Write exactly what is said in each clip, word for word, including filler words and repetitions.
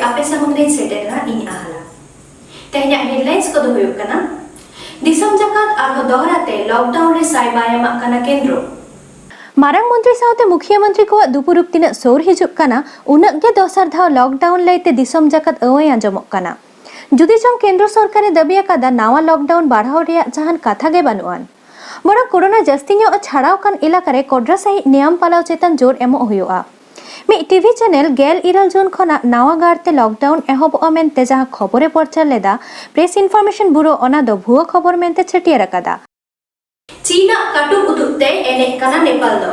ᱟᱯᱮ ᱥᱟᱢᱟᱝ ᱨᱮᱧ ᱥᱮᱴᱮᱨ ᱮᱱᱟ ᱤᱧ ᱟᱦᱞᱟ᱾ ᱛᱮᱦᱮᱧᱟᱜ ᱦᱮᱰᱞᱟᱭᱤᱱᱥ ᱠᱚᱫᱚ ᱦᱩᱭᱩᱜ ᱠᱟᱱᱟ, ᱫᱤᱥᱚᱢ ᱡᱟᱠᱟᱛ ᱟᱨᱦᱚᱸ ᱫᱚᱦᱲᱟ ᱛᱮ ᱞᱚᱠᱰᱟᱣᱩᱱ ᱨᱮ ᱥᱟᱭ ᱵᱟᱭ ᱮᱢᱟᱜ ᱠᱟᱱᱟ ᱠᱮᱱᱫᱨᱚ᱾ ᱢᱟᱨᱟᱝ ᱢᱚᱱᱛᱨᱤ ᱥᱟᱶᱛᱮ ᱢᱩᱠᱷᱤᱭᱟᱹ ᱢᱚᱱᱛᱨᱤ ᱠᱚᱣᱟᱜ ᱫᱩᱯᱩᱨᱩᱵ ᱛᱤᱱᱟᱹᱜ ᱥᱳᱨ ᱦᱤᱡᱩᱜ ᱠᱟᱱᱟ, ᱩᱱᱟᱹᱜ ᱜᱮ ᱫᱚᱥᱟᱨ ᱫᱷᱟᱣ ᱞᱚᱠᱰᱟᱣᱩᱱ ᱞᱟᱹᱭᱛᱮ ᱫᱤᱥᱚᱢ ᱡᱟᱠᱟᱛ ᱟᱹᱣᱟᱹᱭ ᱟᱸᱡᱚᱢᱚᱜ ᱠᱟᱱᱟ᱾ ᱡᱩᱫᱤ ᱪᱚᱝ ᱠᱮᱱᱫᱨᱚ ᱥᱚᱨᱠᱟᱨᱮ ᱫᱟᱹᱵᱤ ᱟᱠᱟᱫᱟ ᱱᱟᱣᱟ ᱞᱚᱠᱰᱟᱣᱩᱱ ᱵᱟᱲᱦᱟᱣ ᱨᱮᱭᱟᱜ ᱡᱟᱦᱟᱱ ᱠᱟᱛᱷᱟ ᱜᱮ ᱵᱟᱹᱱᱩᱜ ᱟᱱ, ᱵᱚᱨᱚᱝ ᱠᱳᱨᱳᱱᱟ ᱡᱟᱹᱥᱛᱤ ᱧᱚᱜ ᱪᱷᱟᱲᱟᱣ ᱠᱟᱱ ᱮᱞᱟᱠᱟ ᱨᱮ ᱠᱚᱰᱨᱟ ᱥᱟᱹᱦᱤᱡ ᱱᱤᱭᱚᱢ ᱯᱟᱞᱟᱣ ᱪᱮᱛᱟᱱ ᱡᱳᱨ ᱮᱢᱚᱜ ᱦᱩᱭᱩᱜᱼᱟ᱾ ᱢᱤᱫ ᱴᱤᱵᱷᱤ ᱪᱮᱱᱮᱞ ᱜᱮᱞ ᱤᱨᱟᱹᱞ ᱡᱩᱱ ᱠᱷᱚᱱᱟᱜ ᱱᱟᱣᱟ ᱜᱟᱨ ᱛᱮ ᱞᱚᱠᱰᱟᱣᱩᱱ ᱮᱦᱚᱵᱚᱜᱼᱟ ᱢᱮᱱᱛᱮ ᱡᱟᱦᱟᱸ ᱠᱷᱚᱵᱚᱨᱮ ᱯᱚᱨᱪᱟᱨ ᱞᱮᱫᱟ, ᱯᱨᱮᱥ ᱤᱱᱯᱷᱚᱨᱢᱮᱥᱚᱱ ᱵᱩᱨᱳ ᱚᱱᱟ ᱫᱚ ᱵᱷᱩᱣᱟᱹ ᱠᱷᱚᱵᱚᱨ ᱢᱮᱱᱛᱮ ᱪᱷᱟᱹᱴᱭᱟᱹᱨ ᱟᱠᱟᱫᱟ᱾ ᱪᱤᱱᱟᱜ ᱠᱟᱹᱴᱩᱵ ᱩᱫᱩᱜ ᱛᱮ ᱮᱱᱮᱡ ᱠᱟᱱᱟ ᱱᱮᱯᱟᱞ ᱫᱚ᱾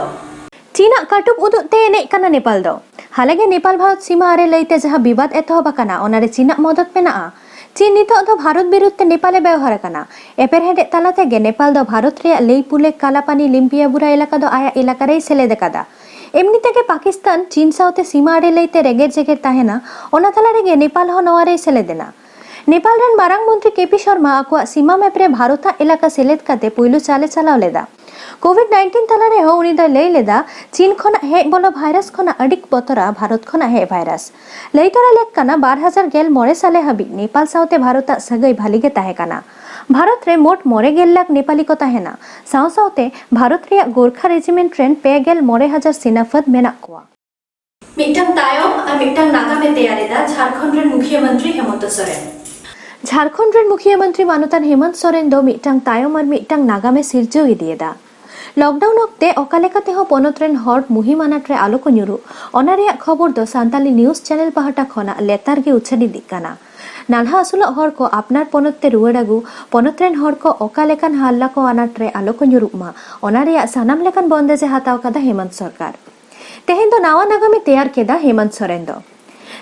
ᱪᱤᱱᱟᱜ ᱠᱟᱹᱴᱩᱵ ᱩᱫᱩᱜ ᱛᱮ ᱮᱱᱮᱡ ᱠᱟᱱᱟ ᱱᱮᱯᱟᱞ ᱫᱚ᱾ ᱦᱟᱞᱮᱜᱮ ᱱᱮᱯᱟᱞ ᱵᱷᱟᱨᱚᱛ ᱥᱤᱢᱟ ᱟᱨᱮ ᱞᱟᱹᱭᱛᱮ ᱡᱟᱦᱟᱸ ᱵᱤᱵᱟᱫ ᱮᱛᱚᱦᱚᱵ ᱟᱠᱟᱱᱟ, ᱚᱱᱟᱨᱮ ᱪᱤᱱᱟᱜ ᱢᱚᱫᱚᱛ ᱢᱮᱱᱟᱜᱼᱟ᱾ ᱪᱤᱱ ᱱᱤᱛᱚᱜ ᱫᱚ ᱵᱷᱟᱨᱚᱛ ᱵᱤᱨᱩᱫᱷ ᱛᱮ ᱱᱮᱯᱟᱞᱮ ᱵᱮᱣᱦᱟᱨ ᱟᱠᱟᱱᱟ᱾ ᱮᱯᱮᱨᱦᱮᱸᱰᱮᱡ ᱛᱟᱞᱟ ᱛᱮᱜᱮ ᱱᱮᱯᱟᱞ ᱫᱚ ᱵᱷᱟᱨᱚᱛ ᱨᱮᱭᱟᱜ ᱞᱟᱹᱭᱯᱩᱞᱮ ᱠᱟᱞᱟᱯᱟᱱᱤ ᱞᱤᱢᱯᱤᱭᱟᱵᱩᱨᱟ ᱮᱞᱟᱠᱟ ᱫᱚ ᱟᱭᱟᱜ ᱮᱞᱟᱠᱟ ᱨᱮᱭ ᱥᱮᱞᱮᱫ ᱟᱠᱟᱫᱟ᱾ ᱮᱢᱱᱤ ᱛᱮᱜᱮ ᱯᱟᱠᱤᱥᱛᱟᱱ ᱪᱤᱱ ᱥᱟᱶᱛᱮ ᱥᱤᱢᱟ ᱟᱲᱮ ᱞᱟᱹᱭᱛᱮ ᱨᱮᱜᱮᱡ ᱡᱮᱜᱮᱨ ᱛᱟᱦᱮᱱᱟ, ᱚᱱᱟ ᱛᱟᱞᱟ ᱨᱮᱜᱮ ᱱᱮᱯᱟᱞ ᱦᱚᱸ ᱱᱚᱣᱟ ᱨᱮᱭ ᱥᱮᱞᱮᱫ ᱮᱱᱟ᱾ ᱱᱮᱯᱟᱞ ᱨᱮᱱ ᱢᱟᱨᱟᱝ ᱢᱚᱱᱛᱨᱤ ᱠᱮ ᱯᱤ ᱥᱚᱨᱢᱟ ᱟᱠᱚᱣᱟᱜ ᱥᱤᱢᱟ ᱢᱮᱯ ᱨᱮ ᱵᱷᱟᱨᱚᱛᱟᱜ ᱮᱞᱟᱠᱟ ᱥᱮᱞᱮᱫ ᱠᱟᱛᱮ ᱯᱩᱭᱞᱩ ᱪᱟᱞᱮ ᱪᱟᱞᱟᱣ ᱞᱮᱫᱟ᱾ ᱠᱳᱵᱷᱤᱰ ᱱᱟᱭᱤᱱᱴᱤᱱ ᱛᱟᱞᱟ ᱨᱮᱦᱚᱸ ᱩᱱᱤ ᱫᱚᱭ ᱞᱟᱹᱭ ᱞᱮᱫᱟ, ᱪᱤᱱ ᱠᱷᱚᱱᱟᱜ ᱦᱮᱡ ᱵᱚᱞᱚ ᱵᱷᱟᱭᱨᱟᱥ ᱠᱷᱚᱱᱟᱜ ᱟᱹᱰᱤ ᱵᱚᱛᱚᱨᱟ ᱵᱷᱟᱨᱚᱛ ᱠᱷᱚᱱᱟᱜ ᱦᱮᱡ ᱵᱷᱟᱭᱨᱟᱥ᱾ ᱞᱟᱹᱭ ᱛᱚᱨᱟ ᱞᱮᱠ ᱠᱟᱱᱟ, ᱵᱟᱨ ᱦᱟᱡᱟᱨ ᱜᱮᱞ ᱢᱚᱬᱮ ᱥᱟᱞᱮ ᱦᱟᱹᱵᱤᱡ ᱱᱮᱯᱟᱞ ᱥᱟᱶᱛᱮ ᱵᱷᱟᱨᱚᱛᱟᱜ ᱥᱟᱹᱜᱟᱹᱭ ᱵᱷᱟᱹᱞᱤ ᱜᱮ ᱛᱟᱦᱮᱸ ᱠᱟᱱᱟ᱾ ᱵᱷᱟᱨᱚᱛ ᱨᱮ ᱢᱳᱴ ᱢᱚᱬᱮ ᱜᱮᱞ ᱞᱟᱠᱷ ᱱᱮᱯᱟᱞᱤ ᱠᱚ ᱛᱟᱦᱮᱱᱟ᱾ ᱥᱟᱶ ᱥᱟᱶᱛᱮ ᱵᱷᱟᱨᱚᱛ ᱨᱮᱭᱟᱜ ᱜᱳᱨᱠᱷᱟ ᱨᱮᱡᱤᱢᱮᱱᱴ ᱨᱮᱱ ᱯᱮ ᱜᱮᱞ ᱢᱚᱬᱮ ᱦᱟᱡᱟᱨ ᱥᱮᱱᱟ ᱯᱷᱟᱹᱫ ᱢᱮᱱᱟᱜ ᱠᱚᱣᱟ᱾ ᱢᱤᱫᱴᱟᱝ ᱛᱟᱭᱚᱢ ᱟᱨ ᱢᱤᱫᱴᱟᱝ ᱱᱟᱜᱟᱢᱮ ᱛᱮᱭᱟᱨ ᱮᱫᱟ ᱡᱷᱟᱲᱠᱷᱚᱸᱰ ᱨᱮᱱ ᱢᱩᱠᱷᱤᱭᱟᱹ ᱢᱚᱱᱛᱨᱤ ᱦᱮᱢᱚᱱᱛᱚ ᱥᱚᱨᱮᱱ᱾ ᱡᱷᱟᱲᱠᱷᱚᱸᱰ ᱨᱮᱱ ᱢᱩᱠᱷᱤᱭᱟᱹ ᱢᱚᱱᱛᱨᱤ ᱢᱟᱱᱚᱛᱟᱱ ᱦᱮᱢᱚᱱᱛ ᱥᱚᱨᱮᱱ ᱫᱚ ᱢᱤᱫᱴᱟᱝ ᱛᱟᱭᱚᱢ ᱟᱨ ᱢᱤᱫᱴᱟᱝ ᱱᱟᱜᱟᱢᱮ ᱥᱤᱨᱡᱟᱹᱣ ᱤᱫᱤᱭᱮᱫᱟ᱾ ᱞᱚᱠᱰᱟᱣᱩᱱ ᱚᱠᱛᱮ ᱚᱠᱟ ᱞᱮᱠᱟ ᱛᱮᱦᱚᱸ ᱯᱚᱱᱚᱛ ᱨᱮᱱ ᱦᱚᱲ ᱢᱩᱦᱤᱢ ᱟᱱᱟᱴ ᱨᱮ ᱟᱞᱚ ᱠᱚ ᱧᱩᱨᱩᱜ, ᱚᱱᱟ ᱨᱮᱭᱟᱜ ᱠᱷᱚᱵᱚᱨ ᱫᱚ ᱥᱟᱱᱛᱟᱞᱤ ᱱᱤᱭᱩᱡᱽ ᱪᱮᱱᱮᱞ ᱯᱟᱦᱴᱟ ᱠᱷᱚᱱᱟᱜ ᱞᱮᱛᱟᱲ ᱜᱮ ᱩᱪᱷᱟᱹᱱ ᱤᱫᱤᱜ ᱠᱟᱱᱟ᱾ ᱱᱟᱞᱦᱟ ᱟᱹᱥᱩᱞᱚᱜ ᱦᱚᱲ ᱠᱚ ᱟᱯᱱᱟᱨ ᱯᱚᱱᱚᱛ ᱛᱮ ᱨᱩᱣᱟᱹᱲ ᱟᱹᱜᱩ, ᱯᱚᱱᱚᱛ ᱨᱮᱱ ᱦᱚᱲ ᱠᱚ ᱚᱠᱟ ᱞᱮᱠᱟᱱ ᱦᱟᱞᱞᱟ ᱠᱚ ᱟᱱᱟᱴ ᱨᱮ ᱟᱞᱚ ᱠᱚ ᱧᱩᱨᱩᱜ ᱢᱟ, ᱚᱱᱟ ᱨᱮᱭᱟᱜ ᱥᱟᱱᱟᱢ ᱞᱮᱠᱟᱱ ᱵᱚᱱᱫᱮᱡ ᱮ ᱦᱟᱛᱟᱣ ᱠᱟᱫᱟ ᱦᱮᱢᱚᱱᱛ ᱥᱚᱨᱠᱟᱨ᱾ ᱛᱮᱦᱮᱧ ᱫᱚ ᱱᱟᱣᱟ ᱱᱟᱜᱟᱢᱮ ᱛᱮᱭᱟᱨ ᱠᱮᱫᱟ ᱦᱮᱢᱚᱱᱛ ᱥᱚᱨᱮᱱ ᱫᱚ᱾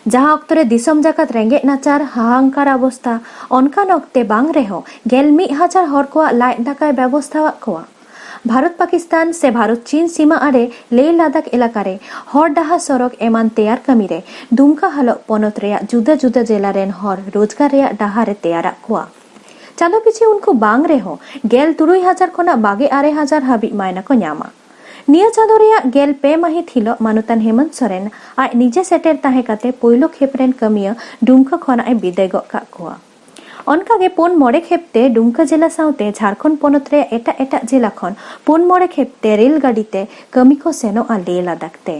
ᱡᱟᱦᱟᱸ ᱚᱠᱛᱚ ᱨᱮ ᱫᱤᱥᱚᱢ ᱡᱟᱠᱟᱛ ᱨᱮᱸᱜᱮᱡ ᱱᱟᱪᱟᱨ ᱦᱟᱦᱟᱝᱠᱟᱨ ᱚᱵᱚᱥᱛᱟ, ᱚᱱᱠᱟᱱ ᱚᱠᱛᱮ ᱵᱟᱝ ᱨᱮᱦᱚᱸ ᱜᱮᱞ ᱢᱤᱫ ᱦᱟᱡᱟᱨ ᱦᱚᱲ ᱠᱚᱣᱟᱜ ᱞᱟᱡ ᱫᱟᱠᱟᱭ ᱵᱮᱵᱚᱥᱛᱷᱟᱣᱟᱫ ᱠᱚᱣᱟ᱾ ᱵᱷᱟᱨᱚᱛ ᱯᱟᱠᱤᱥᱛᱟᱱ ᱥᱮ ᱵᱷᱟᱨᱚᱛ ᱪᱤᱱ ᱥᱤᱢᱟ ᱟᱲᱮ ᱞᱮᱦ ᱞᱟᱫᱟᱠᱷ ᱮᱞᱟᱠᱟ ᱨᱮ ᱦᱚᱨ ᱰᱟᱦᱟᱨ ᱥᱚᱲᱚᱠ ᱮᱢᱟᱱ ᱛᱮᱭᱟᱨ ᱠᱟᱹᱢᱤ ᱨᱮ ᱫᱩᱢᱠᱟ ᱦᱟᱞᱚᱜ ᱯᱚᱱᱚᱛ ᱨᱮᱭᱟᱜ ᱡᱩᱫᱟᱹ ᱡᱩᱫᱟᱹ ᱡᱮᱞᱟ ᱨᱮᱱ ᱦᱚᱲ ᱨᱳᱡᱽᱜᱟᱨ ᱨᱮᱭᱟᱜ ᱰᱟᱦᱟᱨ ᱮ ᱛᱮᱭᱟᱨᱟᱫ ᱠᱚᱣᱟ᱾ ᱪᱟᱸᱫᱚ ᱯᱤᱪᱷᱤ ᱩᱱᱠᱩ ᱵᱟᱝ ᱨᱮᱦᱚᱸ ᱜᱮᱞ ᱛᱩᱨᱩᱭ ᱦᱟᱡᱟᱨ ᱠᱷᱚᱱᱟᱜ ᱵᱟᱜᱮ ᱟᱨᱮ ᱦᱟᱡᱟᱨ ᱦᱟᱹᱵᱤᱡ ᱢᱟᱭᱱᱟ ᱠᱚ ᱧᱟᱢᱟ᱾ ᱱᱤᱭᱟᱹ ᱪᱟᱸᱫᱚ ᱨᱮᱭᱟᱜ ᱜᱮᱞ ᱯᱮ ᱢᱟᱹᱦᱤᱛ ᱦᱤᱞᱚᱜ ᱢᱟᱱᱚᱛᱟᱱ ᱦᱮᱢᱚᱱᱛ ᱥᱚᱨᱮᱱ ᱟᱡ ᱱᱤᱡᱮ ᱥᱮᱴᱮᱨ ᱛᱟᱦᱮᱸ ᱠᱟᱛᱮ ᱯᱳᱭᱞᱳ ᱠᱷᱮᱯ ᱨᱮᱱ ᱠᱟᱹᱢᱤᱭᱟᱹ ᱰᱩᱢᱠᱟᱹ ᱠᱷᱚᱱᱟᱜ ᱮ ᱵᱤᱫᱟᱹᱭ ᱜᱚᱫ ᱠᱟᱜ ᱠᱚᱣᱟ᱾ ᱚᱱᱠᱟᱜᱮ ᱯᱩᱱ ᱢᱚᱬᱮ ᱠᱷᱮᱯ ᱛᱮ ᱰᱩᱢᱠᱟᱹ ᱡᱮᱞᱟ ᱥᱟᱶᱛᱮ ᱡᱷᱟᱲᱠᱷᱚᱸᱰ ᱯᱚᱱᱚᱛ ᱨᱮᱭᱟᱜ ᱮᱴᱟᱜ ᱮᱴᱟᱜ ᱡᱮᱞᱟ ᱠᱷᱚᱱ ᱯᱩᱱ ᱢᱚᱬᱮ ᱠᱷᱮᱯ ᱛᱮ ᱨᱮᱞ ᱜᱟᱹᱰᱤ ᱛᱮ ᱠᱟᱹᱢᱤ ᱠᱚ ᱥᱮᱱᱚᱜᱼᱟ ᱞᱮᱦ ᱞᱟᱫᱟᱠᱷ ᱛᱮ᱾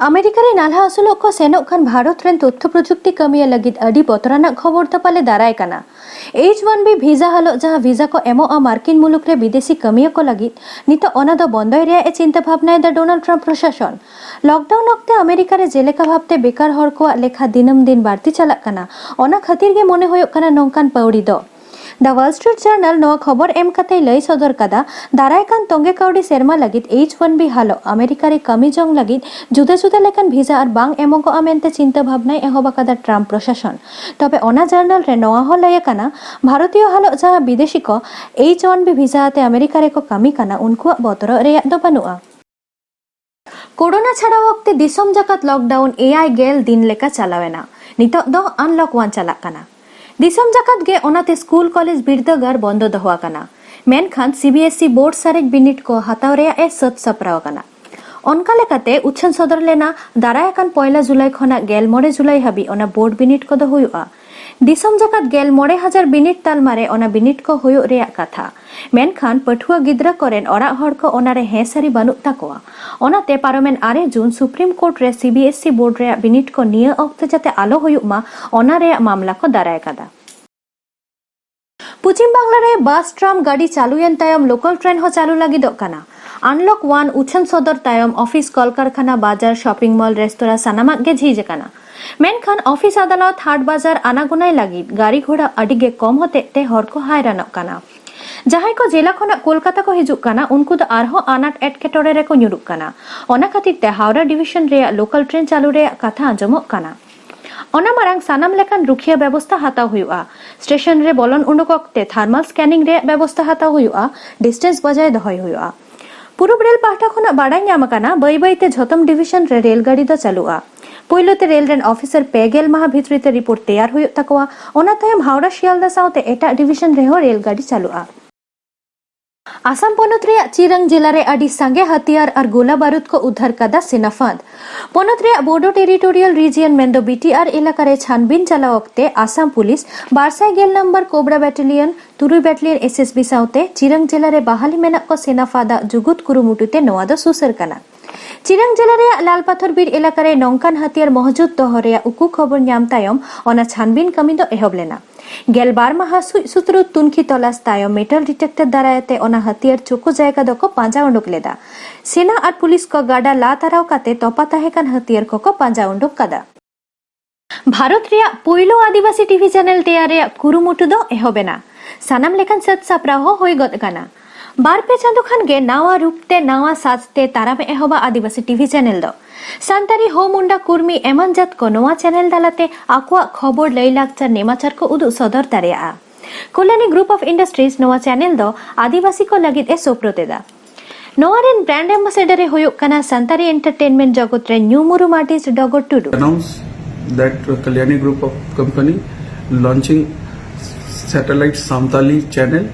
ᱟᱢᱮᱨᱤᱠᱟ ᱨᱮ ᱱᱟᱞᱦᱟ ᱟᱹᱥᱩᱞᱚᱜ ᱠᱚ ᱥᱮᱱᱚᱜ ᱠᱷᱟᱱ ᱵᱷᱟᱨᱚᱛ ᱨᱮᱱ ᱛᱚᱛᱛᱷᱚ ᱯᱨᱚᱡᱩᱠᱛᱤ ᱠᱟᱹᱢᱤᱭᱟᱹ ᱞᱟᱹᱜᱤᱫ ᱟᱹᱰᱤ ᱵᱚᱛᱚᱨᱟᱱᱟᱜ ᱠᱷᱚᱵᱚᱨ ᱫᱚ ᱯᱟᱞᱮ ᱫᱟᱨᱟᱭ ᱠᱟᱱᱟ᱾ ᱮᱭᱤᱪ ᱚᱣᱟᱱ ᱵᱤ ᱵᱷᱤᱥᱟ ᱦᱟᱞᱚᱜ ᱡᱟᱦᱟᱸ ᱵᱷᱤᱥᱟ ᱠᱚ ᱮᱢᱚᱜᱼᱟ ᱢᱟᱨᱠᱤᱱ ᱢᱩᱞᱩᱠ ᱨᱮ ᱵᱤᱫᱮᱥᱤ ᱠᱟᱹᱢᱤᱭᱟᱹ ᱠᱚ ᱞᱟᱹᱜᱤᱫ, ᱱᱤᱛᱚᱜ ᱚᱱᱟ ᱫᱚ ᱵᱚᱱᱫᱚᱭ ᱨᱮᱭᱟᱜ ᱮ ᱪᱤᱱᱛᱟᱹ ᱵᱷᱟᱵᱽᱱᱟᱭᱮᱫᱟ ᱰᱳᱱᱟᱞᱰ ᱴᱨᱟᱢᱯ ᱯᱨᱚᱥᱟᱥᱚᱱ᱾ ᱞᱚᱠᱰᱟᱣᱩᱱ ᱚᱠᱛᱮ ᱟᱢᱮᱨᱤᱠᱟ ᱨᱮ ᱡᱮᱞᱮᱠᱟ ᱵᱷᱟᱵᱽᱛᱮ ᱵᱮᱠᱟᱨ ᱦᱚᱲ ᱠᱚᱣᱟᱜ ᱞᱮᱠᱷᱟ ᱫᱤᱱᱟᱹᱢ ᱫᱤᱱ ᱵᱟᱹᱲᱛᱤ ᱪᱟᱞᱟᱜ ᱠᱟᱱᱟ, ᱚᱱᱟ ᱠᱷᱟᱹᱛᱤᱨ ᱜᱮ ᱢᱚᱱᱮ ᱦᱩᱭᱩᱜ ᱠᱟᱱᱟ ᱱᱚᱝᱠᱟᱱ ᱯᱟᱹᱣᱲᱤ ᱫᱚ᱾ The Wall Street Journal ᱱᱚᱣᱟ ᱠᱷᱚᱵᱚᱨ ᱮᱢ ᱠᱟᱛᱮᱭ ᱞᱟᱹᱭ ᱥᱚᱫᱚᱨ ᱠᱟᱫᱟ, ᱫᱟᱨᱟᱭ ᱠᱟᱱ ᱛᱚᱸᱜᱮ ᱠᱟᱹᱣᱰᱤ ᱥᱮᱨᱢᱟ ᱞᱟᱹᱜᱤᱫ ᱮᱭᱤᱪ ᱚᱣᱟᱱ ᱵᱤ ᱦᱟᱞᱚᱜ ᱟᱢᱮᱨᱤᱠᱟ ᱨᱮ ᱠᱟᱹᱢᱤ ᱡᱚᱝ ᱞᱟᱹᱜᱤᱫ ᱡᱩᱫᱟᱹ ᱡᱩᱫᱟᱹ ᱞᱮᱠᱟᱱ ᱵᱷᱤᱥᱟ ᱟᱨ ᱵᱟᱝ ᱮᱢᱚᱜᱚᱜᱼᱟ ᱢᱮᱱᱛᱮ ᱪᱤᱱᱛᱟᱹ ᱵᱷᱟᱵᱽᱱᱟᱭ ᱮᱦᱚᱵ ᱟᱠᱟᱫᱟ ᱴᱨᱟᱢᱯ ᱯᱨᱚᱥᱟᱥᱚᱱ᱾ ᱛᱚᱵᱮ ᱚᱱᱟ ᱡᱟᱨᱱᱟᱞ ᱨᱮ ᱱᱚᱣᱟ ᱦᱚᱸ ᱞᱟᱹᱭ ᱟᱠᱟᱱᱟ, ᱵᱷᱟᱨᱚᱛᱤᱭᱚ ᱦᱟᱞᱚᱜ ᱡᱟᱦᱟᱸ ᱵᱤᱫᱮᱥᱤ ᱠᱚ ᱮᱭᱤᱪ ᱚᱣᱟᱱ ᱵᱤ ᱵᱷᱤᱥᱟ ᱟᱛᱮ ᱟᱢᱮᱨᱤᱠᱟ ᱨᱮᱠᱚ ᱠᱟᱹᱢᱤ ᱠᱟᱱᱟ, ᱩᱱᱠᱩᱣᱟᱜ ᱵᱚᱛᱚᱨᱚᱜ ᱨᱮᱭᱟᱜ ᱫᱚ ᱵᱟᱹᱱᱩᱜᱼᱟ᱾ ᱠᱳᱨᱳᱱᱟ ᱪᱷᱟᱲᱟᱣ ᱚᱠᱛᱮ ᱫᱤᱥᱚᱢ ᱡᱟᱠᱟᱛ ᱞᱚᱠᱰᱟᱣᱩᱱ ᱮᱭᱟᱭ ᱜᱮᱞ ᱫᱤᱱ ᱞᱮᱠᱟ ᱪᱟᱞᱟᱣ ᱮᱱᱟ᱾ ᱱᱤᱛᱚᱜ ᱫᱚ ᱟᱱᱞᱚᱠ ᱚᱣᱟᱱ ᱪᱟᱞᱟᱜ ᱠᱟᱱᱟ᱾ ᱫᱤᱥᱚᱢ ᱡᱟᱠᱟᱛ ᱜᱮ ᱚᱱᱟᱛᱮ ᱥᱠᱩᱞ, ᱠᱚᱞᱮᱡᱽ, ᱵᱤᱨᱫᱟᱹᱜᱟᱲ ᱵᱚᱱᱫᱚ ᱫᱚᱦᱚ ᱟᱠᱟᱱᱟ᱾ ᱢᱮᱱᱠᱷᱟᱱ C B S E board ᱥᱟᱨᱮᱡ ᱵᱤᱱᱤᱰ ᱠᱚ ᱦᱟᱛᱟᱣ ᱨᱮᱭᱟᱜ ᱮ ᱥᱟᱹᱛ ᱥᱟᱯᱲᱟᱣ ᱟᱠᱟᱱᱟ᱾ ᱚᱱᱠᱟ ᱞᱮᱠᱟᱛᱮ ᱩᱪᱷᱟᱹᱱ ᱥᱚᱫᱚᱨ ᱞᱮᱱᱟ ᱫᱟᱨᱟᱭ ᱟᱠᱟᱱ ᱯᱚᱭᱞᱟ ᱡᱩᱞᱟᱭ ᱠᱷᱚᱱᱟᱜ ᱜᱮᱞ ᱢᱚᱬᱮ ᱡᱩᱞᱟᱭ ᱦᱟᱹᱵᱤᱡ ᱚᱱᱟ ᱵᱳᱨᱰ ᱵᱤᱱᱤᱰ ᱠᱚᱫᱚ ᱦᱩᱭᱩᱜᱼᱟ᱾ ᱫᱤᱥᱚᱢ ᱡᱟᱠᱟᱛ ᱜᱮᱞ ᱢᱚᱬᱮ ᱦᱟᱡᱟᱨ ᱵᱤᱱᱤᱰ ᱛᱟᱞᱢᱟ ᱨᱮ ᱚᱱᱟ ᱵᱤᱱᱤᱰ ᱠᱚ ᱦᱩᱭᱩᱜ ᱨᱮᱭᱟᱜ ᱠᱟᱛᱷᱟ᱾ ᱢᱮᱱᱠᱷᱟᱱ ᱯᱟᱹᱴᱷᱩᱣᱟᱹ ᱜᱤᱫᱽᱨᱟᱹ ᱠᱚᱨᱮᱱ ᱚᱲᱟᱜ ᱦᱚᱲ ᱠᱚ ᱚᱱᱟ ᱨᱮ ᱦᱮᱸ ᱥᱟᱹᱨᱤ ᱵᱟᱹᱱᱩᱜ ᱛᱟᱠᱚᱣᱟ᱾ ᱚᱱᱟᱛᱮ ᱯᱟᱨᱚᱢᱮᱱ ᱟᱨᱮ ᱡᱩᱱ ᱥᱩᱯᱨᱤᱢ ᱠᱳᱨᱴ ᱨᱮ C B S E board ᱨᱮᱭᱟᱜ ᱵᱤᱱᱤᱰ ᱠᱚ ᱱᱤᱭᱟᱹ ᱚᱠᱛᱮ ᱡᱟᱛᱮ ᱟᱞᱚ ᱦᱩᱭᱩᱜ ᱢᱟ, ᱚᱱᱟ ᱨᱮᱭᱟᱜ ᱢᱟᱢᱞᱟ ᱠᱚ ᱫᱟᱨᱟᱭ ᱠᱟᱫᱟ᱾ ᱯᱚᱪᱷᱤᱢ ᱵᱟᱝᱞᱟ ᱨᱮ ᱵᱟᱥ, ᱴᱨᱟᱢ ᱜᱟᱹᱰᱤ ᱪᱟᱹᱞᱩᱭᱮᱱ ᱛᱟᱭᱚᱢ ᱞᱳᱠᱟᱞ ᱴᱨᱮᱱ ᱦᱚᱸ ᱪᱟᱹᱞᱩ ᱞᱟᱹᱜᱤᱫᱚᱜ ᱠᱟᱱᱟ᱾ ᱟᱱᱞᱚᱠ ᱚᱣᱟᱱ ᱩᱪᱷᱟᱹᱱ ᱥᱚᱫᱚᱨ ᱛᱟᱭᱚᱢ ᱚᱯᱷᱤᱥ, ᱠᱚᱞᱠᱟᱨᱠᱷᱟᱱᱟ, ᱵᱟᱡᱟᱨ, ᱥᱚᱯᱤᱝ ᱢᱚᱞ, ᱨᱮᱥᱛᱳᱨᱟ ᱥᱟᱱᱟᱢᱟᱜ ᱜᱮ ᱡᱷᱤᱡ ᱟᱠᱟᱱᱟ᱾ ᱢᱮᱱᱠᱷᱟᱱ ᱚᱯᱷᱤᱥ, ᱟᱫᱟᱞᱚᱛ, ᱦᱟᱴ ᱵᱟᱡᱟᱨ ᱟᱱᱟᱜᱩᱱᱟᱭ ᱞᱟᱹᱜᱤᱫ ᱜᱟᱹᱰᱤ ᱜᱷᱚᱲᱟ ᱟᱹᱰᱤ ᱜᱮ ᱠᱚᱢ ᱦᱚᱛᱮᱡ ᱛᱮ ᱦᱚᱲ ᱠᱚ ᱦᱟᱭᱨᱟᱱᱚᱜ ᱠᱟᱱᱟ᱾ ᱡᱟᱦᱟᱸᱭ ᱠᱚ ᱡᱮᱞᱟ ᱠᱷᱚᱱᱟᱜ ᱠᱳᱞᱠᱟᱛᱟ ᱠᱚ ᱦᱤᱡᱩᱜ ᱠᱟᱱᱟ, ᱩᱱᱠᱩ ᱫᱚ ᱟᱨᱦᱚᱸ ᱟᱱᱟᱴ ᱮᱴᱠᱮᱴᱚᱬᱮ ᱨᱮᱠᱚ ᱧᱩᱨᱩᱜ ᱠᱟᱱᱟ᱾ ᱚᱱᱟ ᱠᱷᱟᱹᱛᱤᱨ ᱛᱮ ᱦᱟᱣᱲᱟ ᱰᱤᱵᱤᱥᱚᱱ ᱨᱮᱭᱟᱜ ᱞᱳᱠᱟᱞ ᱴᱨᱮᱱ ᱪᱟᱹᱞᱩ ᱨᱮᱭᱟᱜ ᱠᱟᱛᱷᱟ ᱟᱸᱡᱚᱢᱚᱜ ᱠᱟᱱᱟ᱾ ᱚᱱᱟ ᱢᱟᱲᱟᱝ ᱥᱟᱱᱟᱢ ᱞᱮᱠᱟᱱ ᱨᱩᱠᱷᱤᱭᱟᱹ ᱵᱮᱵᱚᱥᱛᱷᱟ ᱦᱟᱛᱟᱣ ᱦᱩᱭᱩᱜᱼᱟ᱾ ᱥᱴᱮᱥᱚᱱ ᱨᱮ ᱵᱚᱞᱚᱱ ᱩᱰᱩᱠ ᱚᱠᱛᱮ ᱛᱷᱟᱨᱢᱟᱞ ᱥᱠᱮᱱᱤᱝ ᱨᱮᱭᱟᱜ ᱵᱮᱵᱚᱥᱛᱷᱟ ᱦᱟᱛᱟᱣ ᱦᱩᱭᱩᱜᱼᱟ᱾ ᱰᱤᱥᱴᱮᱱᱥ ᱵᱚᱡᱟᱭ ᱫᱚᱦᱚᱭ ᱦᱩᱭᱩᱜᱼᱟ᱾ ᱯᱩᱨᱩᱵ ᱨᱮᱞ ᱯᱟᱦᱴᱟ ᱠᱷᱚᱱᱟᱜ ᱵᱟᱰᱟᱭ ᱧᱟᱢ ᱟᱠᱟᱱᱟ, ᱵᱟᱹᱭ ᱵᱟᱹᱭ ᱛᱮ ᱡᱷᱚᱛᱚᱢ ᱰᱤᱵᱤᱥᱚᱱ ᱨᱮ ᱨᱮᱞ ᱜᱟᱹᱰᱤ ᱫᱚ ᱪᱟᱹᱞᱩᱜᱼᱟ᱾ ᱯᱳᱭᱞᱳ ᱛᱮ ᱨᱮᱞ ᱨᱮᱱ ᱚᱯᱷᱤᱥᱟᱨ ᱯᱮ ᱜᱮᱞ ᱢᱟᱦᱟ ᱵᱷᱤᱛᱨᱤ ᱛᱮ ᱨᱤᱯᱳᱨᱴ ᱛᱮᱭᱟᱨ ᱦᱩᱭᱩᱜ ᱛᱟᱠᱚᱣᱟ᱾ ᱚᱱᱟ ᱛᱟᱭᱚᱢ ᱦᱟᱣᱲᱟ ᱥᱤᱭᱟᱞᱫᱟ ᱥᱟᱶᱛᱮ ᱮᱴᱟᱜ ᱰᱤᱵᱤᱥᱚᱱ ᱨᱮᱦᱚᱸ ᱨᱮᱞ ᱜᱟᱹᱰᱤ ᱪᱟᱹᱞᱩᱜᱼᱟ᱾ ᱟᱥᱟᱢ ᱯᱚᱱᱚᱛ ᱨᱮᱭᱟᱜ ᱪᱤᱨᱟᱝ ᱡᱮᱞᱟ ᱨᱮ ᱟᱹᱰᱤ ᱥᱟᱸᱜᱮ ᱦᱟᱹᱛᱤᱭᱟᱨ ᱟᱨ ᱜᱳᱞᱟ ᱵᱟᱹᱨᱩᱫ ᱠᱚ ᱩᱫᱷᱟᱨ ᱠᱟᱫᱟ ᱥᱮᱱᱟ ᱯᱷᱟᱸᱫᱽ᱾ ᱯᱚᱱᱚᱛ ᱨᱮᱭᱟᱜ ᱵᱳᱰᱳ ᱴᱮᱨᱤᱴᱳᱨᱤᱭᱟᱞ ᱨᱤᱡᱤᱭᱚᱱ ᱢᱮᱱᱫᱚ ᱵᱤ ᱴᱤ ᱟᱨ ᱮᱞᱟᱠᱟ ᱨᱮ ᱪᱷᱟᱱᱵᱤᱱ ᱪᱟᱞᱟᱣ ᱚᱠᱛᱮ ᱟᱥᱟᱢ ᱯᱩᱞᱤᱥ ᱵᱟᱨ ᱥᱟᱭ ᱜᱮᱞ ᱱᱟᱢᱵᱟᱨ ᱠᱳᱵᱨᱟ ᱵᱟᱴᱟᱞᱤᱭᱚᱱ, ᱛᱩᱨᱩᱭ ᱵᱟᱴᱟᱞᱤᱭᱚᱱ ᱮᱥ ᱮᱥ ᱵᱤ ᱥᱟᱶᱛᱮ ᱪᱤᱨᱟᱝ ᱡᱮᱞᱟ ᱨᱮ ᱵᱟᱦᱟᱞᱤ ᱢᱮᱱᱟᱜ ᱠᱚ ᱥᱮᱱᱟ ᱯᱷᱟᱸᱫᱽ ᱟᱜ ᱡᱩᱜᱩᱫ ᱠᱩᱨᱩᱢᱩᱴᱩ ᱛᱮ ᱱᱚᱣᱟ ᱫᱚ ᱥᱩᱥᱟᱹᱨ ᱠᱟᱱᱟ᱾ ᱪᱤᱨᱟᱝ ᱡᱮᱞᱟ ᱨᱮᱭᱟᱜ ᱞᱟᱞᱯᱟᱛᱷᱚᱨ ᱵᱤᱨ ᱮᱞᱟᱠᱟ ᱨᱮ ᱱᱚᱝᱠᱟᱱ ᱦᱟᱹᱛᱤᱭᱟᱨ ᱢᱚᱦᱡᱩᱫ ᱫᱚᱦᱚ ᱨᱮᱭᱟᱜ ᱩᱠᱩ ᱠᱷᱚᱵᱚᱨ ᱧᱟᱢ ᱛᱟᱭᱚᱢ ᱚᱱᱟ ᱪᱷᱟᱱᱵᱤᱱ ᱠᱟᱹᱢᱤ ᱫᱚ ᱮᱦᱚᱵ ᱞᱮᱱᱟ᱾ ᱜᱮᱞ ᱵᱟᱨ ᱢᱟᱦᱟ ᱥᱩᱡ ᱥᱩᱛᱨᱩ ᱛᱩᱱᱠᱷᱤ ᱛᱚᱞᱟᱥ ᱛᱟᱭᱚᱢ ᱢᱮᱴᱟᱞ ᱰᱤᱴᱮᱠᱴᱚᱨ ᱫᱟᱨᱟᱭ ᱛᱮ ᱚᱱᱟ ᱦᱟᱹᱛᱤᱭᱟᱨ ᱪᱳᱠᱳ ᱡᱟᱭᱜᱟ ᱫᱚᱠᱚ ᱯᱟᱸᱡᱟ ᱩᱰᱩᱠ ᱞᱮᱫᱟ᱾ ᱥᱮᱱᱟ ᱟᱨ ᱯᱩᱞᱤᱥ ᱠᱚ ᱜᱟᱰᱟ ᱞᱟ ᱛᱟᱨᱟᱣ ᱠᱟᱛᱮ ᱛᱚᱯᱟ ᱛᱟᱦᱮᱸ ᱠᱟᱱ ᱦᱟᱹᱛᱤᱭᱟᱨ ᱠᱚᱠᱚ ᱯᱟᱸᱡᱟ ᱩᱰᱩᱠ ᱠᱟᱫᱟ᱾ ᱵᱷᱟᱨᱚᱛ ᱨᱮᱭᱟᱜ ᱯᱩᱭᱞᱩ ᱟᱹᱫᱤᱵᱟᱹᱥᱤ ᱴᱤᱵᱷᱤ ᱪᱮᱱᱮᱞ ᱛᱮᱭᱟᱨ ᱨᱮᱭᱟᱜ ᱠᱩᱨᱩᱢᱩᱴᱩ ᱫᱚ ᱮᱦᱚᱵ ᱮᱱᱟ᱾ ᱥᱟᱱᱟᱢ ᱞᱮᱠᱟᱱ ᱥᱟᱹᱛ ᱥᱟᱯᱲᱟᱣ ᱦᱚᱸ ᱦᱩᱭ ᱜᱚᱫ ᱟᱠᱟᱱᱟ᱾ ᱵᱟᱨ ᱯᱮ ᱪᱟᱸᱫᱚ ᱠᱷᱟᱱ ᱜᱮ ᱱᱟᱣᱟ ᱨᱩᱯ ᱛᱮ ᱱᱟᱣᱟ ᱥᱟᱡᱽ ᱛᱮ ᱛᱟᱨᱟᱢ ᱮ ᱮᱦᱚᱵᱟ ᱟᱹᱫᱤᱵᱟᱹᱥᱤ ᱴᱤᱵᱷᱤ ᱪᱮᱱᱮᱞ ᱫᱚ᱾ ᱥᱟᱱᱛᱟᱲᱤ ᱦᱳ ᱢᱩᱱᱰᱟ ᱠᱩᱨᱢᱤ ᱮᱢᱟᱱ ᱡᱟᱹᱛ ᱠᱚ ᱱᱚᱣᱟ ᱪᱮᱱᱮᱞ ᱛᱟᱞᱟᱛᱮ ᱟᱠᱚᱣᱟᱜ ᱠᱷᱚᱵᱚᱨ, ᱞᱟᱹᱭ ᱞᱟᱠᱪᱟᱨ, ᱱᱮᱢᱟᱪᱟᱨ ᱠᱚ ᱩᱫᱩᱜ ᱥᱚᱫᱚᱨ ᱫᱟᱲᱮᱭᱟᱜᱼᱟ᱾ ᱠᱚᱞᱭᱟᱱᱤ ᱜᱨᱩᱯ ᱚᱯᱷ ᱤᱱᱰᱟᱥᱴᱨᱤᱡᱽ ᱱᱚᱣᱟ ᱪᱮᱱᱮᱞ ᱫᱚ ᱟᱹᱫᱤᱵᱟᱹᱥᱤ ᱠᱚ ᱞᱟᱹᱜᱤᱫ ᱮ ᱥᱳᱯᱨᱳᱫ ᱮᱫᱟ᱾ ᱱᱚᱣᱟ ᱨᱮᱱ ᱵᱨᱟᱱᱰ ᱮᱢᱵᱟᱥᱮᱰᱚᱨ ᱮ ᱦᱩᱭᱩᱜ ᱠᱟᱱᱟ ᱥᱟᱱᱛᱟᱲᱤ ᱮᱱᱴᱟᱨᱴᱮᱱᱢᱮᱱᱴ ᱡᱚᱜᱚᱛ ᱨᱮ ᱧᱩᱢᱩᱨᱩᱢ ᱟᱨᱴᱤᱥᱴ ᱰᱚᱜᱚᱨ ᱴᱩᱰᱩ᱾ Announce that Kalyani Group of Company launching satellite Santali channel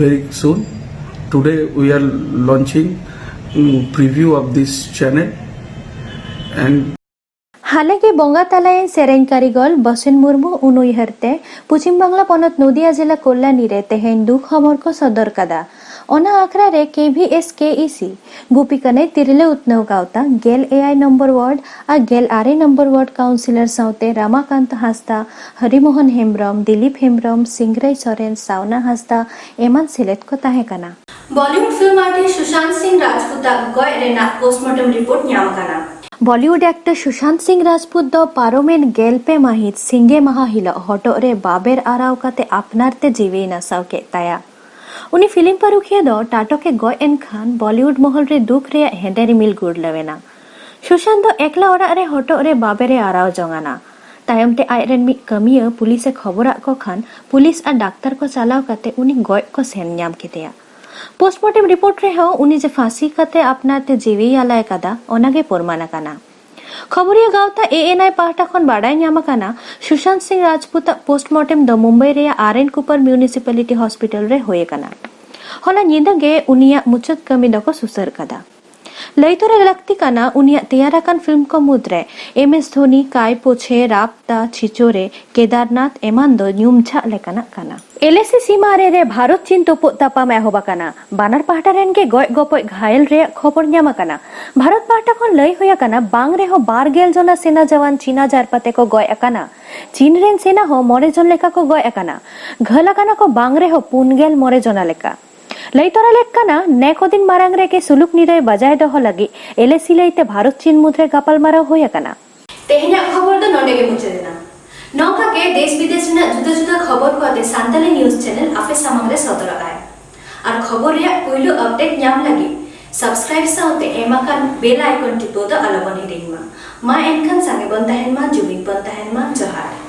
very soon. Today we are launching mm, preview of this channel and ᱦᱟᱞᱮ ᱜᱮ ᱵᱚᱸᱜᱟ ᱛᱟᱞᱟᱭᱮᱱ ᱥᱮᱨᱮᱧ ᱠᱟᱹᱨᱤᱜᱚᱞ ᱵᱚᱥᱮᱱ ᱢᱩᱨᱢᱩ ᱩᱱᱩᱭᱦᱟᱹᱨ ᱛᱮ ᱯᱚᱪᱷᱤᱢ ᱵᱟᱝᱞᱟ ᱯᱚᱱᱚᱛ ᱱᱚᱫᱤᱭᱟ ᱡᱮᱞᱟ ᱠᱚᱞᱭᱟᱱᱤ ᱨᱮ ᱛᱮᱦᱮᱧ ᱫᱩᱠ ᱦᱚᱢᱚᱨ ᱠᱚ ᱥᱚᱫᱚᱨ ᱠᱟᱫᱟ᱾ ᱚᱱᱟ ᱟᱠᱷᱲᱟ ᱨᱮ ᱠᱮ ᱵᱷᱤ ᱮᱥ ᱠᱮ ᱤ ᱥᱤ ᱜᱩᱯᱤ ᱠᱟᱹᱱᱟᱹᱭ ᱛᱤᱨᱞᱟᱹ ᱩᱛᱱᱟᱹᱣ ᱜᱟᱶᱛᱟ ᱜᱮᱞ ᱮᱭᱟᱭ ᱱᱚᱢᱵᱚᱨ ᱣᱟᱨᱰ ᱟᱨ ᱜᱮᱞ ᱟᱨᱮ ᱱᱚᱢᱵᱚᱨ ᱣᱟᱨᱰ ᱠᱟᱣᱩᱱᱥᱤᱞᱚᱨ ᱥᱟᱶᱛᱮ ᱨᱟᱢᱟᱠᱟᱱᱛ ᱦᱟᱸᱥᱫᱟ, ᱦᱚᱨᱤᱢᱳᱦᱚᱱ ᱦᱮᱢᱵᱨᱚᱢ, ᱫᱤᱞᱤᱯ ᱦᱮᱢᱵᱨᱚᱢ, ᱥᱤᱝᱨᱟᱹᱭ ᱥᱚᱨᱮᱱ, ᱥᱟᱣᱱᱟ ᱦᱟᱸᱥᱫᱟ ᱮᱢᱟᱱ ᱥᱮᱞᱮᱫ ᱠᱚ ᱛᱟᱦᱮᱸ ᱠᱟᱱᱟ᱾ ᱵᱚᱞᱤᱣᱩᱰ ᱯᱷᱤᱞᱢ ᱟᱨᱴᱤᱥᱴ ᱥᱩᱥᱟᱱᱛ ᱥᱤᱝ ᱨᱟᱡᱽᱯᱩᱛ ᱟᱜ ᱜᱚᱡ ᱨᱮᱱᱟᱜ ᱯᱳᱥᱴᱢᱚᱨᱴᱮᱢ ᱨᱤᱯᱳᱨᱴ ᱧᱟᱢ ᱟᱠᱟᱱᱟ᱾ ᱵᱚᱞᱤᱣᱩᱰ ᱮᱠᱴᱚᱨ ᱥᱩᱥᱟᱱᱛ ᱥᱤᱝ ᱨᱟᱡᱽᱯᱩᱛ ᱫᱚ ᱯᱟᱨᱚᱢᱮᱱ ᱜᱮᱞ ᱯᱮ ᱢᱟᱹᱦᱤᱛ ᱥᱤᱸᱜᱮ ᱢᱟᱦᱟ ᱦᱤᱞᱚᱜ ᱦᱚᱴᱚᱜ ᱨᱮ ᱵᱟᱵᱮᱨ ᱟᱨᱟᱣ ᱠᱟᱛᱮ ᱟᱯᱱᱟᱨ ᱛᱮ ᱡᱤᱣᱤᱭ ᱱᱟᱥᱟᱣ ᱠᱮᱫ ᱛᱟᱭᱟ᱾ ᱩᱱᱤ ᱯᱷᱤᱞᱢ ᱯᱟᱹᱨᱩᱠᱷᱤᱭᱟᱹ ᱫᱚ ᱴᱟᱴᱚᱠ ᱮ ᱜᱚᱡ ᱮᱱ ᱠᱷᱟᱱ ᱵᱚᱞᱤᱣᱩᱰ ᱢᱚᱦᱚᱞ ᱨᱮ ᱫᱩᱠ ᱨᱮᱭᱟᱜ ᱦᱮᱸᱫᱮ ᱨᱤᱢᱤᱞ ᱜᱩᱨᱞᱟᱹᱣ ᱮᱱᱟ᱾ ᱥᱩᱥᱟᱱᱛ ᱫᱚ ᱮᱠᱞᱟ ᱚᱲᱟᱜ ᱨᱮ ᱦᱚᱴᱚᱜ ᱨᱮ ᱵᱟᱵᱮᱨ ᱮ ᱟᱨᱟᱣ ᱡᱚᱝ ᱟᱱᱟ᱾ ᱛᱟᱭᱚᱢ ᱛᱮ ᱟᱡ ᱨᱮᱱ ᱢᱤᱫ ᱠᱟᱹᱢᱤᱭᱟᱹ ᱯᱩᱞᱤᱥ ᱮ ᱠᱷᱚᱵᱚᱨᱟᱫ ᱠᱚ ᱠᱷᱟᱱ ᱯᱩᱞᱤᱥ ᱟᱨ ᱰᱟᱠᱛᱟᱨ ᱠᱚ ᱪᱟᱞᱟᱣ ᱠᱟᱛᱮ ᱩᱱᱤ ᱜᱚᱡ ᱠᱚ ᱥᱮᱱ ᱧᱟᱢ ᱠᱮᱫᱮᱭᱟ᱾ ᱯᱳᱥᱴᱢᱚᱨᱴᱮᱢ ᱨᱤᱯᱳᱨᱴ ᱨᱮᱦᱚᱸ ᱩᱱᱤ ᱡᱮ ᱯᱷᱟᱸᱥᱤ ᱠᱟᱛᱮ ᱟᱯᱱᱟᱨ ᱛᱮ ᱡᱤᱣᱤᱭ ᱟᱞᱟᱭ ᱠᱟᱫᱟ, ᱚᱱᱟ ᱜᱮ ᱯᱨᱚᱢᱟᱱ ᱟᱠᱟᱱᱟ᱾ ᱠᱷᱚᱵᱚᱨᱤᱭᱟᱹ ᱜᱟᱶᱛᱟ ᱮ ᱮᱱ ᱟᱭ ᱯᱟᱦᱴᱟ ᱠᱷᱚᱱ ᱵᱟᱰᱟᱭ ᱧᱟᱢ ᱟᱠᱟᱱᱟ, ᱥᱩᱥᱟᱱᱛ ᱥᱤᱝ ᱨᱟᱡᱽᱯᱩᱛᱟᱜ ᱯᱳᱥᱴᱢᱚᱨᱴᱮᱢ ᱫᱚ ᱢᱩᱢᱵᱟᱭ ᱨᱮᱭᱟᱜ ᱟᱨ ᱮᱱ ᱠᱩᱯᱟᱨ ᱢᱤᱭᱩᱱᱤᱥᱤᱯᱟᱞᱤᱴᱤ ᱦᱚᱥᱯᱤᱴᱟᱞ ᱨᱮ ᱦᱩᱭ ᱟᱠᱟᱱᱟ᱾ ᱦᱚᱞᱟ ᱧᱤᱫᱟᱹ ᱜᱮ ᱩᱱᱤᱭᱟᱜ ᱢᱩᱪᱟᱹᱫ ᱠᱟᱹᱢᱤ ᱫᱚᱠᱚ ᱥᱩᱥᱟᱹᱨ ᱠᱟᱫᱟ᱾ ᱞᱟᱹᱭ ᱛᱚᱨᱟ ᱞᱟᱹᱠᱛᱤ ᱠᱟᱱᱟ, ᱩᱱᱤᱭᱟᱜ ᱛᱮᱭᱟᱨ ᱟᱠᱟᱱ ᱯᱷᱤᱞᱢ ᱠᱚ ᱢᱩᱫᱽᱨᱮ ᱮᱢ ᱮᱥ ᱫᱷᱳᱱᱤ, ᱠᱟᱭ ᱯᱳᱪᱷᱮ, ᱨᱟᱯᱛᱟ, ᱪᱷᱤᱪᱳᱨᱮ, ᱠᱮᱫᱟᱨᱱᱟᱛᱷ ᱮᱢᱟᱱ ᱫᱚ ᱧᱩᱢ ᱡᱷᱟᱜ ᱞᱮᱠᱟᱱᱟᱜ ᱠᱟᱱᱟ᱾ ᱮᱞ ᱮ ᱥᱤ ᱥᱤᱢᱟ ᱟᱨᱮ ᱨᱮ ᱵᱷᱟᱨᱚᱛ ᱪᱤᱱ ᱛᱩᱯᱩᱫ ᱛᱟᱯᱟᱢ ᱮᱦᱚᱵ ᱟᱠᱟᱱᱟ᱾ ᱵᱟᱱᱟᱨ ᱯᱟᱦᱴᱟ ᱨᱮᱱ ᱜᱮ ᱜᱚᱡ ᱜᱚᱯᱚᱡ ᱜᱷᱟᱭᱮᱞ ᱨᱮᱭᱟᱜ ᱠᱷᱚᱵᱚᱨ ᱧᱟᱢ ᱟᱠᱟᱱᱟ᱾ ᱵᱷᱟᱨᱚᱛ ᱯᱟᱦᱴᱟ ᱠᱷᱚᱱ ᱞᱟᱹᱭ ᱦᱩᱭ ᱟᱠᱟᱱᱟ, ᱵᱟᱝ ᱨᱮᱦᱚᱸ ᱵᱟᱨ ᱜᱮᱞ ᱡᱚᱱᱟ ᱥᱮᱱᱟ ᱡᱟᱣᱟᱱ ᱪᱤᱱᱟ ᱡᱟᱨᱯᱟ ᱛᱮᱠᱚ ᱜᱚᱡ ᱟᱠᱟᱱᱟ᱾ ᱪᱤᱱ ᱨᱮᱱ ᱥᱮᱱᱟ ᱦᱚᱸ ᱢᱚᱬᱮ ᱡᱚᱱ ᱞᱮᱠᱟ ᱠᱚ ᱜᱚᱡ ᱟᱠᱟᱱᱟ᱾ ᱜᱷᱟᱹᱞ ᱟᱠᱟᱱᱟ ᱠᱚ ᱵᱟᱝ ᱨᱮᱦᱚᱸ ᱯᱩᱱ ᱜᱮᱞ ᱢᱚᱬᱮ ᱡᱚᱱᱟ ᱞᱮᱠᱟ᱾ ᱞᱟᱹᱭ ᱛᱚᱨᱟ ᱞᱮᱠ ᱠᱟᱱᱟ, ᱱᱮ ᱠᱚ ᱫᱤᱱ ᱢᱟᱨᱟᱝ ᱨᱮᱜᱮ ᱥᱩᱞᱩᱠ ᱱᱤᱨᱟᱹᱭ ᱵᱟᱡᱟᱭ ᱫᱚᱦᱚ ᱞᱟᱹᱜᱤᱫ ᱮᱞ ᱮ ᱥᱤ ᱞᱟᱹᱭᱛᱮ ᱵᱷᱟᱨᱚᱛ ᱪᱤᱱ ᱢᱩᱫᱽᱨᱮ ᱜᱟᱯᱟᱞᱢᱟᱨᱟᱣ ᱦᱩᱭ ᱟᱠᱟᱱᱟ᱾ ᱛᱮᱦᱮᱧᱟᱜ ᱠᱷᱚᱵᱚᱨ ᱫᱚ ᱱᱚᱰᱮ ᱜᱮ ᱢᱩᱪᱟᱹᱫ ᱮᱱᱟ᱾ ᱱᱚᱝᱠᱟ ᱜᱮ ᱫᱮᱥ ᱵᱤᱫᱮᱥ ᱨᱮᱱᱟᱜ ᱡᱩᱫᱟᱹ ᱡᱩᱫᱟᱹ ᱠᱷᱚᱵᱚᱨ ᱠᱚ ᱟᱛᱮ ᱥᱟᱱᱛᱟᱲᱤ ᱱᱤᱭᱩᱡᱽ ᱪᱮᱱᱮᱞ ᱟᱯᱮ ᱥᱟᱢᱟᱝ ᱨᱮ ᱥᱚᱫᱚᱨᱚᱜᱼᱟᱭ᱾ ᱟᱨ ᱠᱷᱚᱵᱚᱨ ᱨᱮᱭᱟᱜ ᱯᱩᱭᱞᱩ ᱟᱯᱰᱮᱴ ᱧᱟᱢ ᱞᱟᱹᱜᱤᱫ ᱥᱟᱵᱥᱠᱨᱟᱭᱤᱵ ᱥᱟᱶᱛᱮ ᱮᱢ ᱟᱠᱟᱱ ᱵᱮᱞ ᱟᱭᱠᱚᱱ ᱴᱤᱯᱟᱹᱣ ᱫᱚ ᱟᱞᱚᱵᱚᱱ ᱦᱤᱲᱤᱧ ᱢᱟ᱾ ᱢᱟ ᱮᱱᱠᱷᱟᱱ ᱥᱟᱸᱜᱮ ᱵᱚᱱ ᱛᱟᱦᱮᱱ ᱢᱟ, ᱡᱩᱢᱤᱫ ᱵᱚᱱ ᱛᱟᱦᱮᱱ ᱢᱟ᱾ ᱡᱚᱦᱟᱨ᱾